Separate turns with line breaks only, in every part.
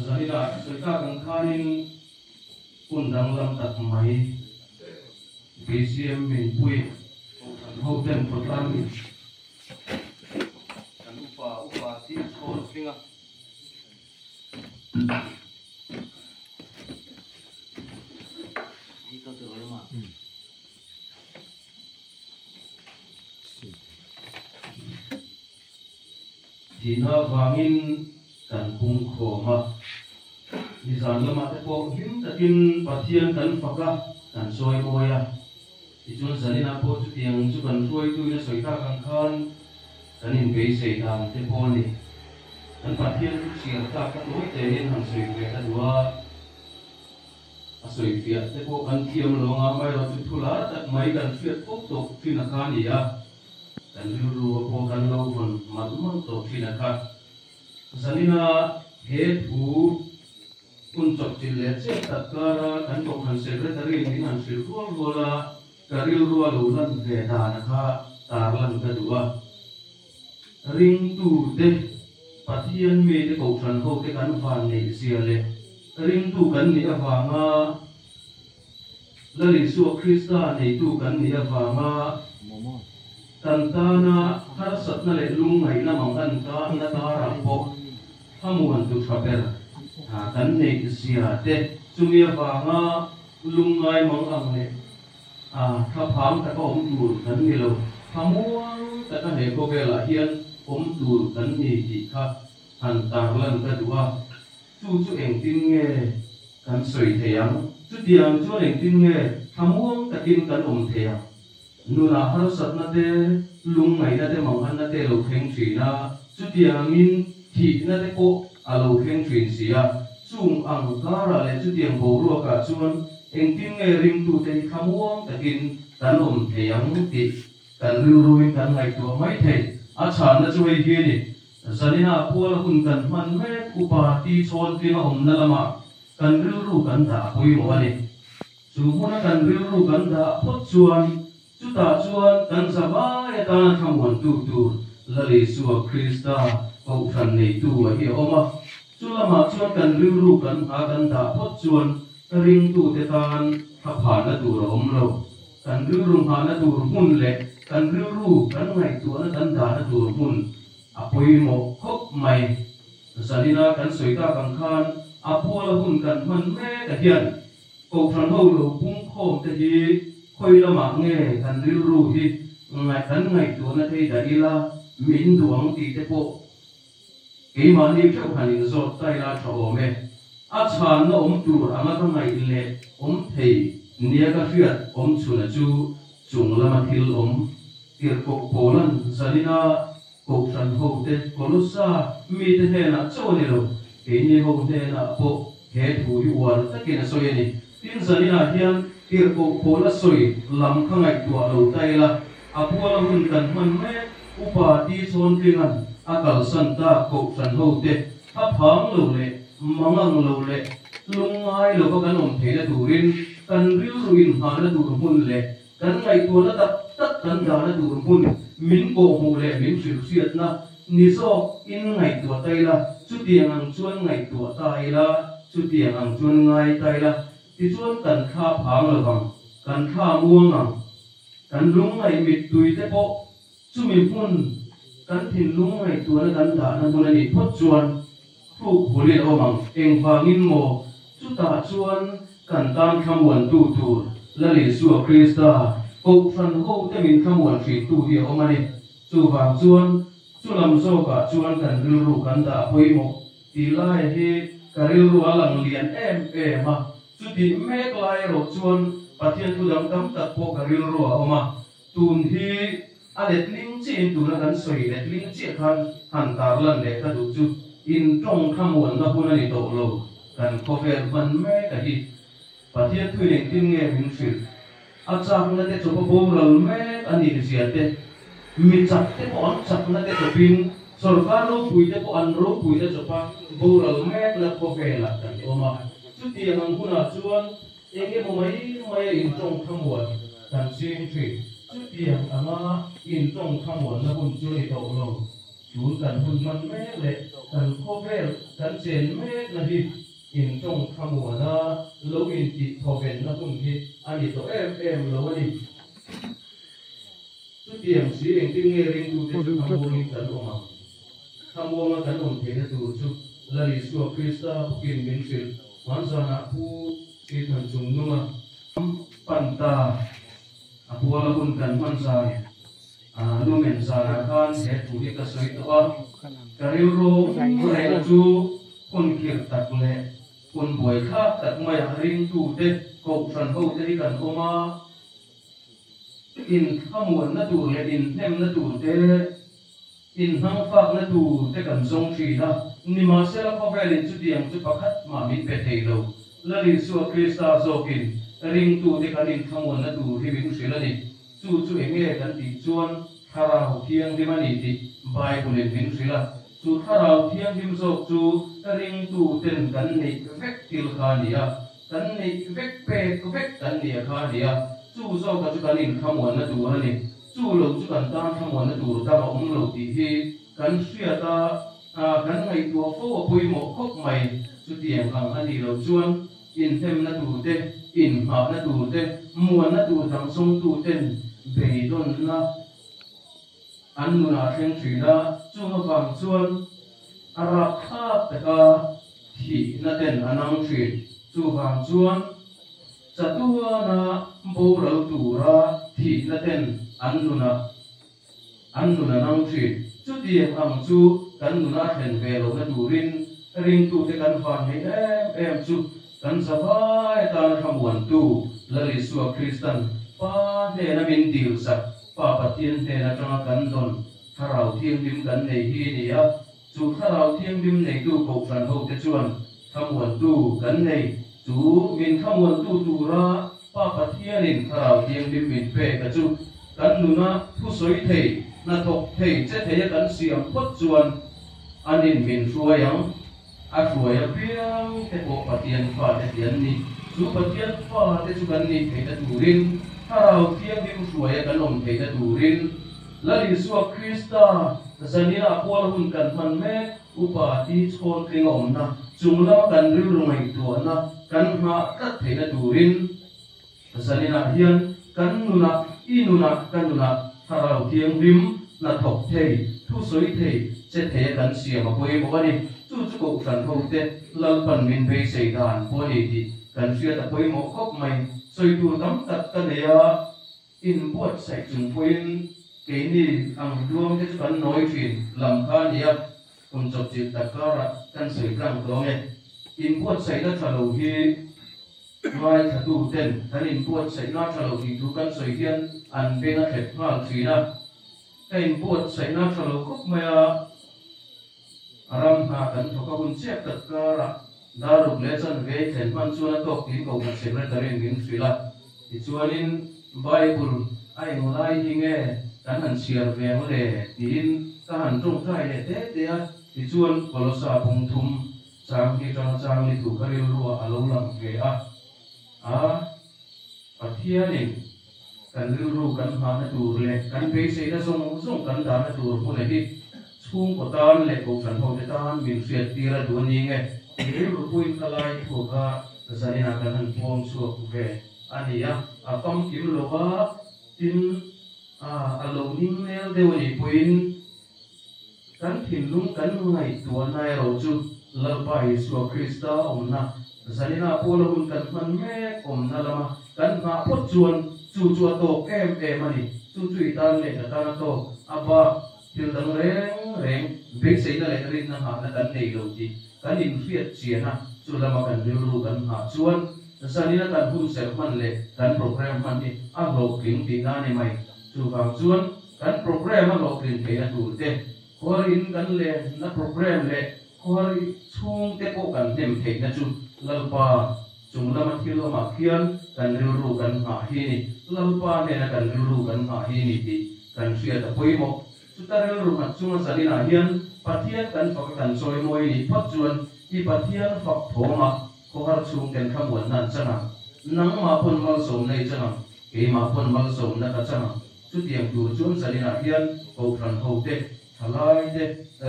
Zanina sawi tak ang khanin hun danglam tak mai BCM min pui Kohhran ho ten khawtlang in kan upa upa tih chhawn tling a. Thihna avangin kan pung khawm a, nizan lamah te pawh hlim takin Pathian kan fak a, kan sawi mawi a. Tichuan zaninah pawh chutiang chu kan hruaituin a sawi tak ang khan kan inbeisei dan te pawh a ni. Kan Pathian chu chhiar tak ka tawi tein han sawi ve ka duh a. A sawi fiah te pawh kan thiam lo anga amaherawh chu thu lar tak mai kan hriat fo tawh thin a kha a ni a, kan rilru a pawh kan lo vawn malh malh tawh thin a kha. Zanina he thu hun chawpchilh leh chiah tak kara kan Kohhran Secretary min han hrilh rual rual a, ka rilru a lo lan ve dan a kha tarlan ka duh a. Ringtute, Pathian mite Kohhran hote kan van neih zia leh ringtu kan nih avanga Lal Isua Krista neitu kan nih avanga kan tana harsatna leh lungngaihna mang an na karah pawh thlamuan tu tha ber kan neih zia te chumi avanga lungngai mang ang leh A, thlaphang taka awm tur kan ni lo, thlamuang taka he khawvelah hian awm tur kan ni tih kha han tarlan ka duh a, chu chu engtin nge kan sawi thei ang? Chutiang chuan engtin nge thlamuang takin kan awm thei ang? Nunah harsatna te, lungngaihna te, manghanna te a lo thleng thin a, chutiangin thihna te pawh a lo thleng thin si a, Chung ang karah leh chutiang boruakah chuan engtin nge ringtute hi thlamuang takin kan awm thei ang tih kan rilruin kan ngaihtuah mai thei. A chhanna chu hei hi a ni, Zanina puala hun kan hman mek upa ti chhawn tlinga awmna lamah kan rilru kan dah a pawimawh a ni. Chu hmuna kan rilru kan dah phawt chuan chutah chuan kan zavai atana thlamuantu tur Lal Isua Krista Kohhran neitu a hi a awm a. Chu lamah chuan kan rilru kan hna kan dah phawt chuan ringtute tan thlaphahna tur a awm lo. Kan rilru nghahna tur hmun leh kan rilru kan ngaihtuahna kan dahna tur hmun a pawimawh khawp mai. Zanina kan sawi tak ang khan a puala hun kan hman mek a hian Kohhran ho lo pung khawm te hi khawi lamah nge kan rilru hi kan ngaihtuahna thei dah ila min duh ang tih te pawh keimahni theuh han inzawt ta ila tha awm e. A chhanna awm tur anga ka ngaih leh awm thei nia ka hriat awm chhuna chu chung lama thil awm tirhkoh Paula'n zanina Kohhran hote Kolossa mite hnenah chauh a ni lo, keini ho hnenah pawh he thu hi uar takin a sawi a ni. Tin, zaninah hian tirhkoh pawl a sawi lam kha ngaihtuah lo ta ila, a puala hun kan hman mek Upa Ti Chhawntlinga'n a kalsan tak Kohhran hote a phang lo leh mangang lo leh lungngai lova kan awm theihna turin kan rilru inngahna tur hmun leh Kan ngaihtuahna tak tak kan dahna tur hmun min kawhhmuh leh min hrilhhriatna ni zawk in ngaihtuah ta ila, chutiang ang chuan ngaihtuah ta ila, chutiang ang chuan ngai ta ila, tichuan kan thla phang lo vang, kan thla muang ang. Kan lungngaih mittui te pawh chumi hmun kan thinlung ngaihtuahna kan dahna hmun a nih phawt chuan hruk hulin a awm ang. Engvangin maw chutah chuan kan tan thlamuantu tur Lal Isua Krista Kohhran hote min thlamuan hrintu hi a awm a ni. Chuvang chuan chu lam zawkah chuan kan rilru kan dah pawimawh tih lai hi ka rilru a lang lian em em a. Chutih mek lai erawh chuan Pathian thu dang tam tak pawh ka rilru a awm a. Tun hi a letling chiahin tuna kan sawi letling chiah khan han tarlan leh ka duh chu in tawng thlamuanna hun a ni tawh lo, kan khawvel hman mek a hi. Pathian thuin engtin nge min hrilh? A chakna te chawpa boral mek a nih zia te, mi chak te pawh an chakna te chawpin sorkar ropui te pawh an ropui te chawpa boral mek la khawvelah kan awm a. Chutiang ang hunah chuan Eng emaw mai mai a intawng thlamuan kan ching thin. Chutiang anga intawng thlamuanna hun chu a ni tawh lo. Tun kan hun hman mek leh kan khawvel kan chen mekna hi intawng thlamuana lo intih thawvenna hun hi a ni tawh em em lo a ni. Chutiang si engtin nge ringtute chu thlamuangin kan awm ang? Thlamuanga kan awm theihna tur chu Lal Isua Krista bawkin min hrilh. Hmanzanah Pu Sithan Chungnunga pan ta a puala hun kan hman zan lumen zanah khan he thu hi ka sawi tawh a. Ka rilru reng chu hun khirh tak leh hun buaithlak tak maiah ringtute kohhran hote hi kan awm a. Inthlamuanna tur leh inhnemna tur te, inhnangfakna tur te kan zawng thin a, nimahsela khawvelin chutiang chu pakhat mah min pe thei lo. Lal Isua Krista zawkin ringtute kan inthlamuanna tur hi min hrilh a ni. Chu chu eng nge kan tih chuan Thlarau Thianghlim a ni tih Bible-in min hrilh a. Chu Thlarau Thianghlim zawk chu ringtuten kan neih vek thil kha a ni a. Kan neih vek pek vek kan nih a kha a ni a, chu zawka chu kan inthlamuanna tur a ni. Chu lo chu kan tan thlamuanna tur dang a awm lo tih hi kan hriat a, kan ngaihtuah fo a pawimawh khawp mai. Chutiang ang a nih loh chuan inhnemna tur te, inghahna tur te, muanna tur dang zawngtu ten beidawnna an nunah a thleng thin a, chung avang chuan a rapthlak taka thihna ten a nang thin. Chuvang chuan chatuana boral tura thihna ten an nunah an nun a nang thin. Chutiang ang chu kan nuna thlen ve lohna turin ringtute kan van hei em em chu kan zavai atana thlamuantu Lal Isua Kristan Pa hnena min dilsak Pa Pathian hnen atanga kan dawn Thlarau Thianghlim kan nei hi a ni a. Chu Thlarau Thianghlim neitu Kohhran hote chuan thlamuantu kan nei. Chu min thlamuantu tura Pa Pathianin Thlarau Thianghlim min pek a chu kan nuna thusawi thei, hnathawk thei che theia kan siam phawt chuan anin min hruai ang. A hruai apiang te pawh Pathian fate ti an ni. Chu Pathian fate chu kan nih theihna turin, Thlarau Thianghlim hruaia kan awm theihna turin, Lal Isua Krista zanina pual hun kan hman mek upa ti chhawn tling a awmna chung lama kan rilru ngaihtuahna kan nghah tlat theihna turin zaninah hian kan nunah, i nunah, ka nunah Thlarau Thianghlim hnathawk thei, thusawi thei, che thei a kan siam a pawimawh a ni. Chu chu Kohhran hote Lalpan min beisei dan pawh a ni tih kan hriat a pawimawh khawp mai. Sawi tur tam tak ka nei a. Inbuatsaih chung pawhin keini ang hluam te chu kan nawi thin lam kha a ni a, kum chawpchilh tak karah kan sawi tlang tawng e. Inbuatsaihna tha lo hi ngaithlatu ten kan inbuatsaihna tha lo tih thu kan sawi hian an beng a thlep nghal thin a, ka inbuatsaihna tha lo khawp mai a. A ram hna kan thawk a hun chiah tak karah daruk leh chanve thlen hman chuan a tawk tiin Kohhran Secretary-in min hrilh a. Tichuanin Bible a englai hi nge kan han chhiar ve ang le tiin ka han tawngtai leh te te a. Tichuan Kolosa bung thum chang hi tanga chang ni thu ka rilruah a lo lang ve a. A Pathianin kan rilru kan nghahna tur leh kan beiseina zawng zawng kan dahna tur hmuna hi chhungkaw tan leh kohhran hote tan min hriattir a duh a ni nge? Mi rilru puiin ka lai thuak a, zaninah kan han puang chhuak ve a ni a, a famkim lo va, tin a lo ning nel deuh a nih pawhin Kan thinlung kan ngaihtuahna erawh chu Lalpa Isua Krista awmna, zaninah pawh la hun kan hman mek awmna lama kan nghah phawt chuan chu chu a tawk em em a ni. Chu chu i tan leh ka tan a tawk a bak thil dang reng reng beiseina leh rinna nghahna kan nei lo tih kan inhriat chian a, chu lama kan rilru kan nghah chuan zanina kan hun serh hman leh kan program hman hi a hlawhtling tihna a ni mai. Chuvang chuan Kan programme a hlawhtlin theihna tur te, khuarin kan lenna programme leh khuari chhungte pawh kan hnem theihna chu Lalpa chung lama thil awmah khian kan rilru kan nghah hi ni, Lalpa hnena kan rilru kan nghah hi ni tih kan hriat a pawimawh. Chuta rilru nghat chunga zaninah hian Pathian kan fak a kan chawi mawi nih phawt chuan i Pathian fak thawngah khawhar chhungten thlamuanna an chang ang, nangmah pawn malsawmna i chang ang, keimah pawn malsawmna ka chang ang. Chutiang tur chuan zaninah hian Kohhran hote Thalai te,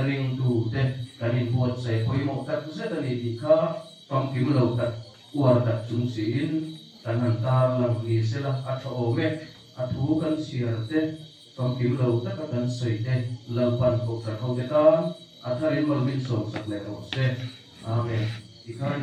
ringtu te kan inbuatsaih pawimawh tak zet a ni tih kha famkim lo tak, uar tak chung siin kan han tarlang ni sela a tha awm e. A thu kan chhiar te, famkim lo taka kan sawi te Lalpan Kohhran hote tan a tharin malmin sawmsak leh rawh se. Amen. Tikhan.